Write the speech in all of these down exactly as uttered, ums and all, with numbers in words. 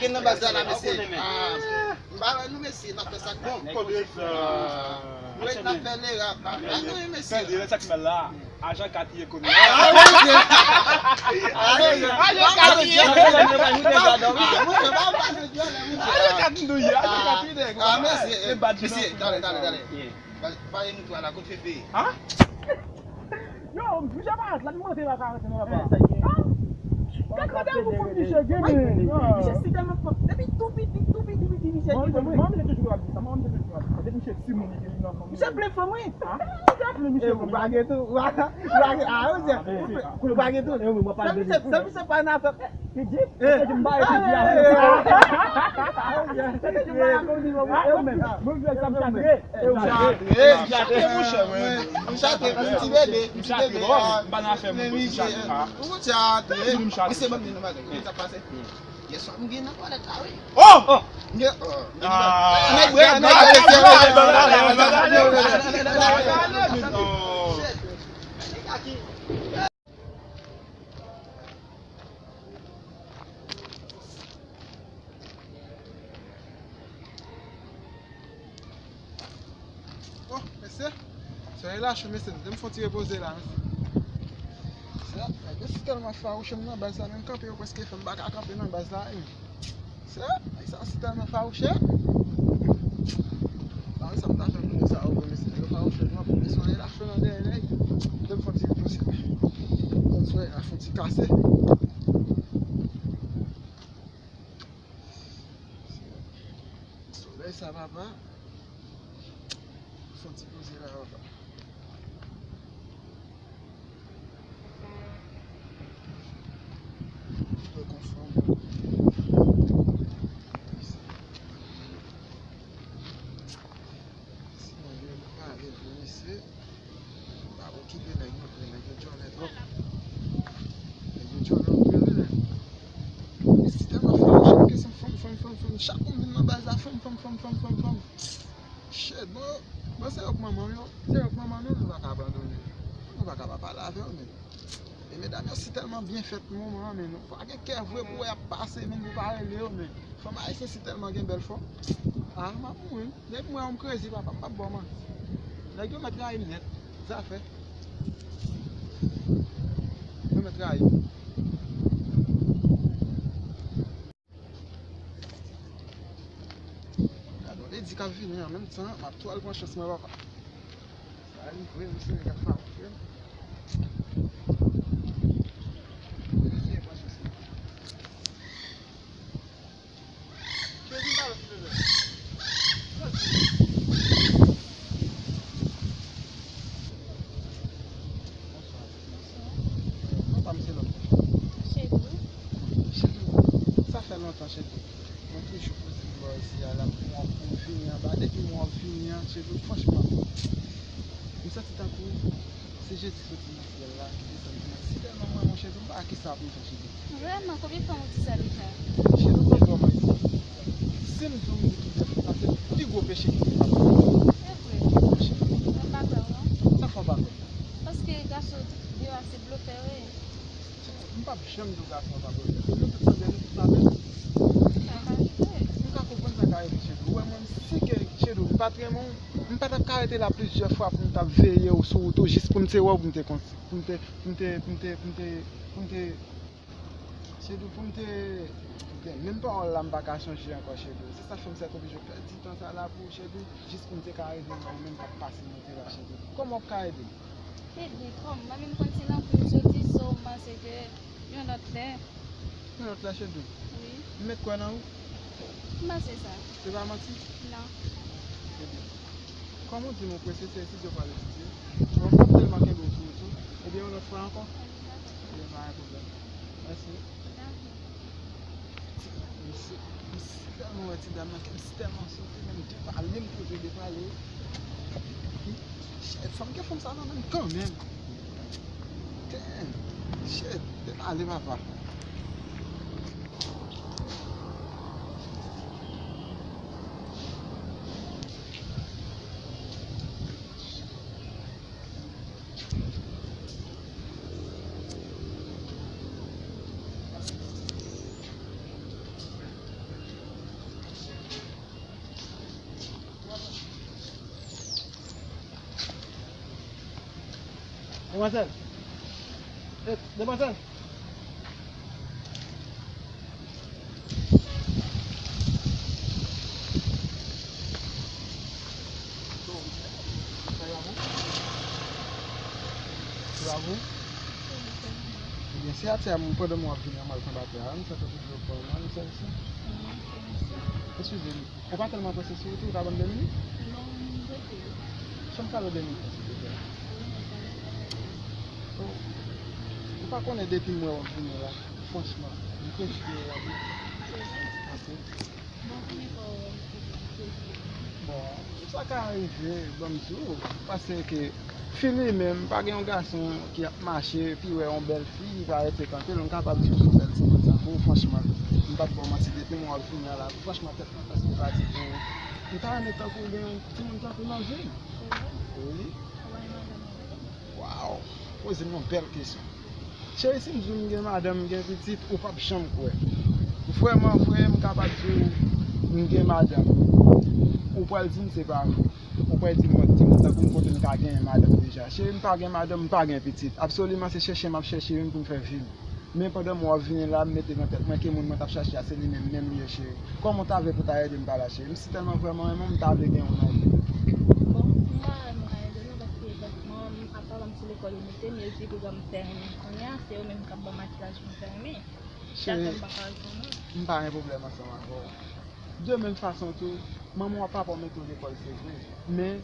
Gen nan baz la, mesye. M pa wè nou, mesye, n ap fè sa k bon. Konbyen sa? Wi, n ap fè lera. Atande, mesye. Fè lera, sa k mal la. Ajan kat ye kounye a. Ah, wi, mesye. Ajan kat ye. Ajan kat nou ye, ajan kat ye, nèg. Ah, mesye, mesye, tande, tande, tande. Pale nou tou a la, kot Fefe? Hein? Yo, misye pa rantre la, li monte la, ka rantre nan papa. Gad randevou fout misye genyen. Misye si tèlman fò. Depi tou piti, tou piti, piti, misye genyen. Manman misye toujou ap di sa, manman misye toujou ap di sa. Depi misye timoun, li genyen nan fanmi. Misye plen fanmi. Misye plen misye fanmi. Ou pa gen tou, ou pa gen, ah, ou pa gen tou. Sa misye, sa misye pa nan afè. Li di, eh, li di, m ba yo, li di, ah, mwen vle sa m chatre. E ou menm? Chatre, chatre, mouche, mwen. M chatre, m ti bebe, m ti bebe, ah. M pa nan afè moun, mwen chatre. Ou chatre. Misye ban m di nou bagay, ou sa pase? Yèswa, m gen nan twalèt la, wi. Oh! M gen, oh, nèg bwè, nèg bwè. Oh, mesye, solèy la cho, mesye. Kite m fè yon ti repoze la, mesye. Mesye, nèg yo si tèlman fawouche, m nan baz la, menm kanpe yo prèske fè m pa ka kanpe nan baz la, menm. Mesye, nèg sa si tèlman fawouche. Ah, sa m ta fè moun sa, oh, mesye, nèg yo Bon, solèy la cho nan dèyè, nèg. Lè m fè ti poze. Solèy la fè ti kase. Solèy sa, papa. Fè ti poze la, papa. Yo konfòm. Si nèg yo pale vre, mesye, pa okipe nèg yo, nèg yo djòlè twòp. Nèg yo djòlè anpil, wi, nèg. Mesye tèlman fè yon chak kesyon, fanm, fanm, fanm, fanm, chak moun vin nan baz la, fanm, fanm, fanm, fanm, fanm, fanm. Shit, bon, bon, se yo k manman m yo, se yo k manman nou, nou pa ka abandone. Nou pa ka pa pale avè yo, men. E medam yo si tèlman byen fèt nan moman an, men nou pa gen kè vre pou wè y ap pase, menm pou pa rele yo, men fanm ayisyen si tèlman gen bèl fòm. Ah, m ap mouri. Depi m wè yon crazy, papa, m p ap ba w manti. Nèg yo mèt rayi m nèt. Zafè. Yo mèt rayi m. Gade yon lady k ap vini an menm tan, m ap tou al pran chans mwen, papa. Sa rive, mesye, nèg ap fawoche m. Mesye, pran chans mwen. Kevin, ba yo ti bebe. Bonswa. Bonswa. Non pa m se lòt. Chedou. Chedou, sa fè lontan, Chedou. Mwen toujou poze m bò isi a la pou mwen pou vini anba. Depi mwen vini an, Chedou, franchman, m santi tankou se Jezi soti nan syèl la ki desann vin. Si tèlman mwen, monchè, m pa wè kisa pou m fè, Chedou. Vrèman, konbyen fwa w di sa deja? Chedou, franchman, mwen, si m di w m di plizyè fwa, sa se pi gwo peche ki te kapab. Se vre. Monchè. Mwen pa kwè w, non. Sa fè w pa kwè? Paske gason deyò a se blofè yo ye. M p ap janm di w gason an pa blofè. Nou tout sanble, nou tout la menm. Sa ka rive. M ka konprann sa ka rive, Chedou. Ou wè mwen, si ke, Chedou, m pa t renmen w, m pa t ap ka rete la plizyè fwa pou m t ap veye w sou wout ou jis pou m te wè w, pou m te konsi-, pou m te, pou m te, pou m te, pou m te, pou m te, Chedou, pou m te, gen menm pawòl la, m pa ka chanje ankò, Chedou. Se sa fè m sèt oblije pèdi tan sa la pou ou, Chedou, jis pou m te ka rive wè w menm k ap pase moute la, Chedou. Kòman w ap ka ede m? Ede kòman? Mwen menm konn se nan kou m soti, so m panse ke yon lòt lè. Yon lòt lè, Chedou? Wi. M mèt kwè nan ou? M panse sa. Se pa manti? Non. Ebyen, kòm ou di m ou prese, se etidye w pral etidye. Bon, m p ap tèlman kenbe w sou wout ou. Ebyen, yon lòt fwa ankò. Ebyen, pa gen pwoblèm. Mèsi. Dakò. Mèsi. Mèsi. Tèlman wè ti dam nan, kè m si tèlman sote, men m depale, m poze depale. Shit, fanm gen fanm sa nan menm kanmenm. Damn. Shit, depale, papa. Demwazèl! Eh, demwazèl! Bravo. Ebyen, se atè a, mwen, pandan mwen ap vini an, mwen al pran batè a, nou fè tout videyo pou mwen, nou fè sa. Eskize m, ou pa tèlman prese sou wout ou, ou ka ban m de minit? Non, m prese. Chan kado de minit, silvouplè. Oh, ou pa konnen depi m wè w ap vini la, franchman, m prefye w ap vini. Ok. Bon, konbyen fwa w wè m sou Facebook? Bon, sa ka rive, ban m di w, paske ke fi li menm, pa gen yon gason ki ap mache, epi wè yon bèl fi, li pa rete kanpe l, m kapab di w se yon bèl timoun tankou w, franchman, m p ap ba w manti, depi m wè w ap vini an la, franchman, tèt mwen prèske pati pou ou. M ta renmen tankou w gen yon timoun tankou w nan vi m. Wi. Waw! Poze m yon bèl kesyon. Cheri, si m di w m gen madanm, m gen pitit, ou p ap janm kwè. Vrèman vre, m kapab di w m gen madanm. Ou pral di m se pa vre. Ou pral di m mwen timoun tankou m kote m ka genyen madanm deja. Cheri, m pa gen madanm, m pa gen pitit. Absoliman, se chèche m ap chèche youn pou m fè vi m. Men pandan mwen w ap vini la, m mete nan tèt mwen ke moun mwen t ap chache a, se li menm, menm li ye, cheri. Kòman w ta vle pou w ta ede m pa la, cheri? M si tèlman vrèman renmen w, m ta vle gen w nan vi m. Bon, m pa wè m ka ede w non, Lekòl yo mete m, yo di pou m fèmen. Kounye a, se yo menm k ap ban m makitaj pou m fèmen. Cheri, m pa gen pwoblèm ansanm avè w. De menm fason tou, manman w ak papa w mete w lekòl, se vre. Men,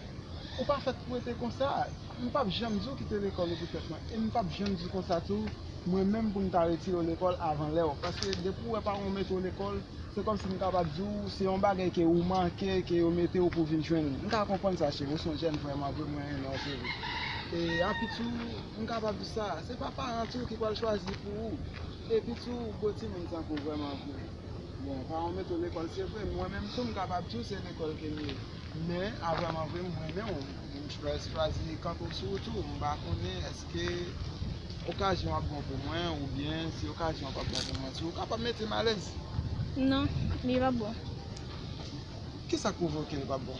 ou pa fèt pou rete konsa. M p ap janm di w kite lekòl ou pou tèt mwen. E m p ap janm di w konsa tou, mwen menm pou m ta retire w lekòl avan lè w. Paske depi w wè paran w mete w lekòl, se kòmsi m kapab di w, se yon bagay ke ou manke, ke yo mete w pou vin jwenn li. M ka konprann sa, cheri. Ou se yon jèn vrèman vre, mwen renmen w, cheri. E anpi tou, m kapab di sa, se pa paran tou ki pral chwazi pou ou. Epi tou, gwo timoun tankou w vrèman vre. Bon, paran w mete w lekòl, se vre, mwen menm tou, m kapab di w se lekòl ke m ye. Men, a vrèman vre, m renmen w. M chwa-, chwazi kanpe w sou wout ou. M pa konnen èske okazyon ap bon pou mwen, oubyen si okazyon an p ap bon pou mwen tou, ou kapab mete m alèz. Non, li p ap bon. Kisa k pwovoke li p ap bon?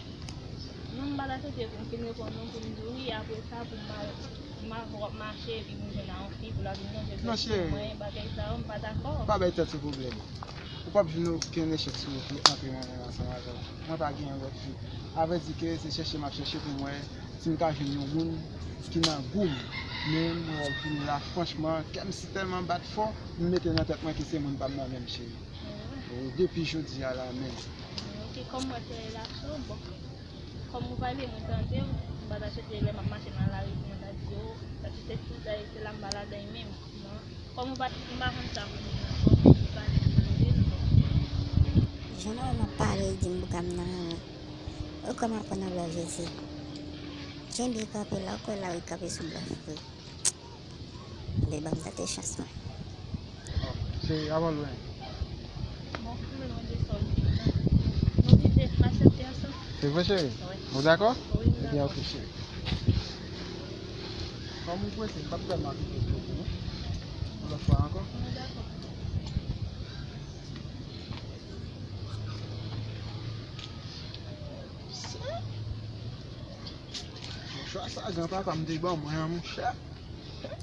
Non, m pa t aksepte pou m fin reponn non pou m di w wi, apre sa pou m al, m al w ap mache epi pou m jwenn a yon fi pou l al vin manje. Non, cheri. Mwen, bagay sa yo, m pa dakò. Pa bay tèt ou pwoblèm. Ou p ap jwenn okenn echèk sou wout ou ant mwen menm ansanm avè w. Mwen pa gen yon lòt vi. Avrèdi ke se chèche m ap chèche pou m wè si m ka jwenn yon moun ki nan gou m. Men mwen wè l vini la, franchman, kè m si tèlman bat fò, m mete nan tèt mwen ke se moun pa m nan menm, cheri. Wi, depi jodi a la menm. Ok, kòm mwen se relasyon, bon. Kòm ou pale, mwen tande w, m pa ta swete lè m ap mache nan lari pou mwen ta di, o, sa se tout, se la m pa ladan l menm. Non. Kòm ou pa, m pa konn sa pou di ankò, men li pale, m tande l, bon. Jan mwen m ap pale, l di m bouga m nan renmen. Ou kòm aprann nan lòv Jezi. Kenbe kanpe la, ou kwè lari kanpe sou blòf vre. Li ban m tante chans mwen. Cheri, avan lwen. Bon, m lwen de sa w di m nan. Nou kite m aksepte ansanm. Se vre, cheri? Wi. Ou dakò? Wi, m dakò. Ebyen, ok, cheri. Kòm ou prese, m p ap tèlman kite w prese, non. Yon lòt fwa ankò. Nou dakò. Monchè, sa granpapa m te ban mwen an, monchè.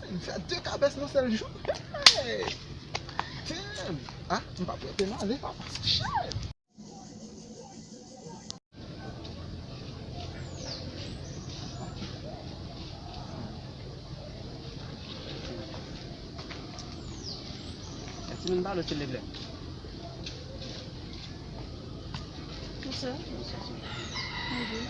M fè de kabès nan sèl jou. Hey! Damn! Ah, m p ap rete m ale, papa. Shit! Timoun pa lòt se leblè. Bonswa. Bonswa, sè. Bonjou.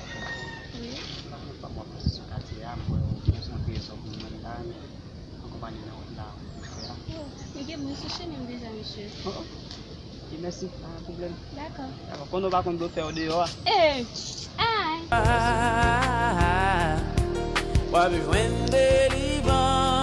Wi. Mwen pa mwen pase sou katye a, mwen konsantre sou pou mwen la, an konpayi nan wout la, ou fè a. Oh, men gen moun sou chemen m deja, mesye. Oh, oh. Ok, mèsi, pa gen pwoblèm. Dakò. Dakò, konnen w pa konn blofè yo deyò a. Eh! Ay! W ap jwenn delivrans.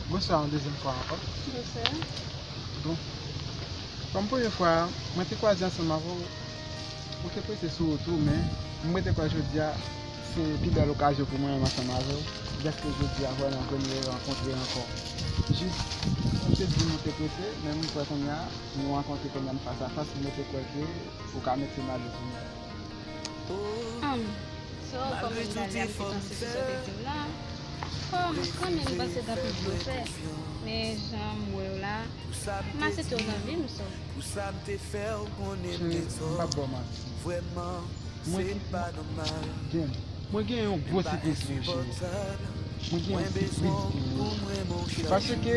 Bonswa yon dezyèm fwa ankò. Bonswa. Bon. Kòm premye fwa, mwen te kwaze ansanm avè w, ou te prese sou wout ou, men mwen te kwè jodi a, se pi bèl okazyon pou mwen menm ansanm avè w. Dèske jodi a, vrèman vre, nou rerankontre ankò. Jis, ou te di nou te prese, men mwen kwè kounye a, nou rankontre kounye a, n fas a fas, mwen te kwè ke ou ka mete m alèz kounye a. Ann, se w kòm m pale a, m te panse se sa w te di m la. Bon, kanmenm, m panse t ap pi byen fè. Men jan m wè w la, m aksepte w nan vi m, so. Cheri, m p ap ba w manti. Mwen gen, mwen gen yon gwo sipriz pou ou, cheri. Mwen gen yon sipriz pou ou. Paske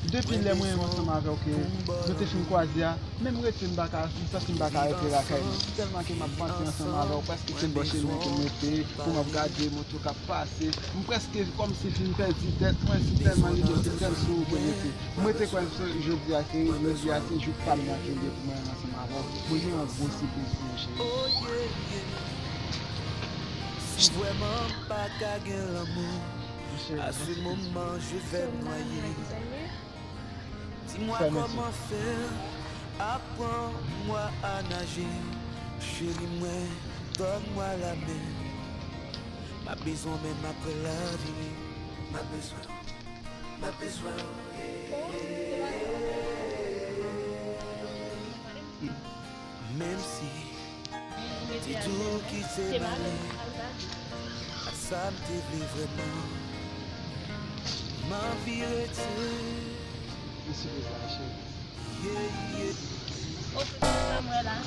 depi lè mwen ansanm avè w ke nou te fin kwaze a, menm rete m pa ka, m santi m pa ka rete lakay mwen. Tèlman ke m ap panse ansanm avè w, prèske se bò chemen ke m rete, pou m ap gade moto k ap pase. M prèske kòmsi fin pèdi tèt mwen, si tèlman lide ke m fè m sou ou ke m rete. Mwen te kwè jodi a ke jodi a se jou pa m nan ke l ye pou mwen ansanm avè w. Mwen gen yon gwo sipriz pou ou, cheri. Si vrèman m pa ka gen lanmou, à ce moment, je vais me noyer. Dis-moi comment faire, apprends-moi à nager. Chéri mwen, donn-moi la men. M ap bezwen w menm apre lavi. M ap bezwen w. M ap bezwen w. Menm si m te di w kite m ale, pa sa m te vle vrèman. Mèsi pou sa, cheri. Ou konn sa m wè la?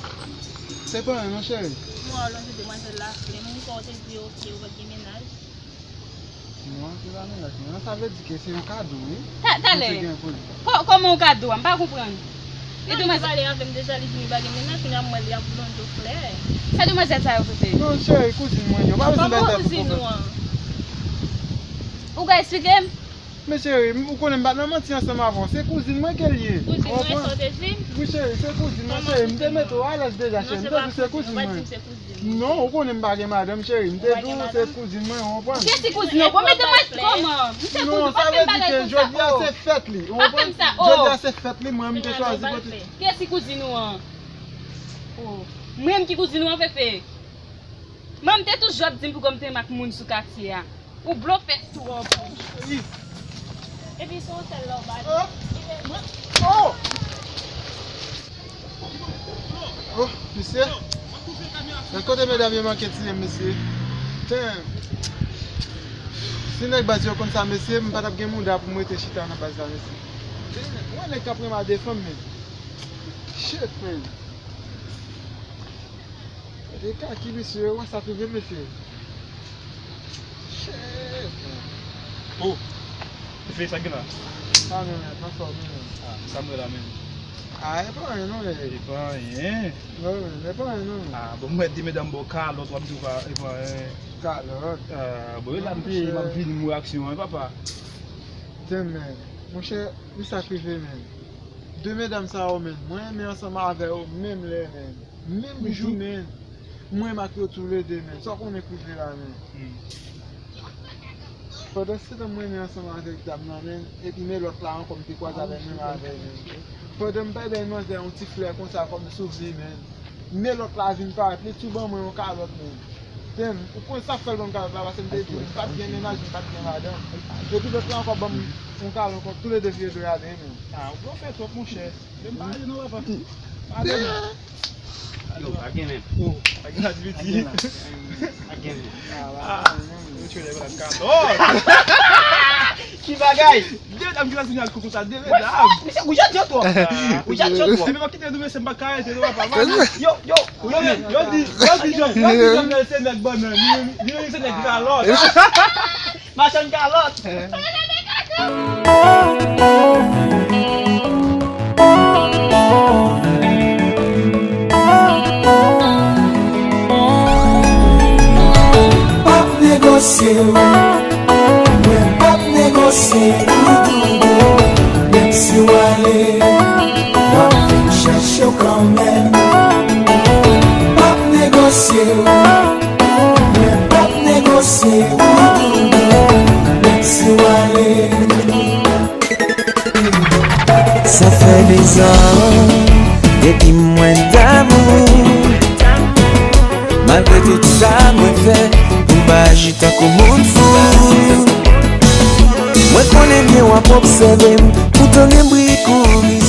Se pa anyen non, cheri. M wè w lonje demwazèl la flè m wi, sa w te di oke, ou pa t gen mennaj. Non, se pa mennaj mwen. Sa vle di ke se yon kado, wi. Ta-, talè. Misye gen pou li. Kò-, kòman yon kado a? M pa konprann. E demwazèl pale avè m deja, li di li pa gen mennaj, kounye a m wè li ap lonje w flè. Sa demwazèl sa yo, Fefe? Non, cheri, kouzin mwen yo. Pa bezwen bay tèt ou pwoblèm. Ou ka eksplike m? Men cheri, m, ou konnen m pa t nan manti ansanm avè w. Se kouzin mwen ke l ye. Kouzin mwen, sa w te di m? Wi, cheri, se kouzin mwen, cheri. M te mete w alèz deja, cheri. M te di w se kouzin mwen. Non, ou konnen m pa gen madanm, cheri. M te di w se kouzin mwen, ou konprann? Kiyès ki kouzin ou? Bon, mete mwen kòman? M se kouzin, pa fè m bagay konsa. Non, sa vle di ke jodi a se fèt li, ou konprann? Jodi a se fèt li, mwen, m te chwazi pote. Kiyès ki kouzin ou an? Oh. Mwen menm ki kouzin ou an, Fefe? Manman m te toujou ap di m poukò m te renmen ak moun sou katye a. Ou blofè twòp. Epi se yon sèl la w ba li. Oh! Oh! Oh, mesye. Nan kote medam yo manke tiye m, mesye. Damn. Si nèg baz yo konn sa, mesye, m pa t ap gen mouda pou m rete chita nan baz la, mesye. Damn. Ou wè nèg k ap renmen a de fanm, men. Shit, man. Gade kaki, mesye, wè sa k rive, mesye. Shit, man. Oh! Fefe, sa k gen la? Ah, men, men, anfòm, men. Ah, sa m wè la, men. Ah, e pa anyen, non, men. E pa anyen. Non, men, e pa anyen, non, men. Ah, bon, m wè de medam ba w kalòt, w ap di w pa, e pa anyen. Kalòt? Ah, bon, e la m te, m ap vini, m wè aksyon an, papa. Damn, men. Monchè, men sa k rive, men. De medam sa yo, men, mwen renmen ansanm avè yo menm lè, men. Menm jou, men. Mwen renmen ak yo toulede, men. Sa w konnen k rive la, men. Pandan se tan mwen renmen ansanm avèk dam nan, men, epi men lòt la ankò m te kwaze avè l menm avè l, men. Pandan m bay bay manzè yon ti flè konsa kòm souvni, men. Men lòt la vin parèt, li tou ban mwen yon kalòt, men. Damn, ou konn sa k fè l ban m kalòt la, paske m te di l m pa t gen mennaj, m pa t gen madanm. Epi lòt la ankò ban m yon kalòt ankò, toulede vire do y ale, men. Ah, ou blofè twòp, monchè. Men m pa ale non, papa. Pa ale non. Yo, pa gen menm. Oh, pa gen la, ti piti. Pa gen la. Pa gen menm. Ah, yo tchwe nèg la kalòt. Ki bagay? De medam ki la vini ak koukou sa, de medam. Misye, ou jèt yo twòp. Ou jèt yo twòp. Epi m ap kite nou, mesye, m pa ka rete non, papa. Yo, yo, yo, yo di, yo di, yo di, yo di, se nèg bannann. Li, li, li, se nèg kalòt. Machann kalòt. P ap negosye, wi. Mwen p ap negosye, wi, wi, wi. Menm si w ale, m ap vin chèche w kanmenm. P ap negosye, wi. Mwen p ap negosye, wi, wi, wi. Menm si w ale. Sa fè dezan depi mwen damou. Malgre tout sa mwen fè, pou m pa aji tankou moun fou. Mwen konnen byen w ap obsève m, poutan gen bri kouri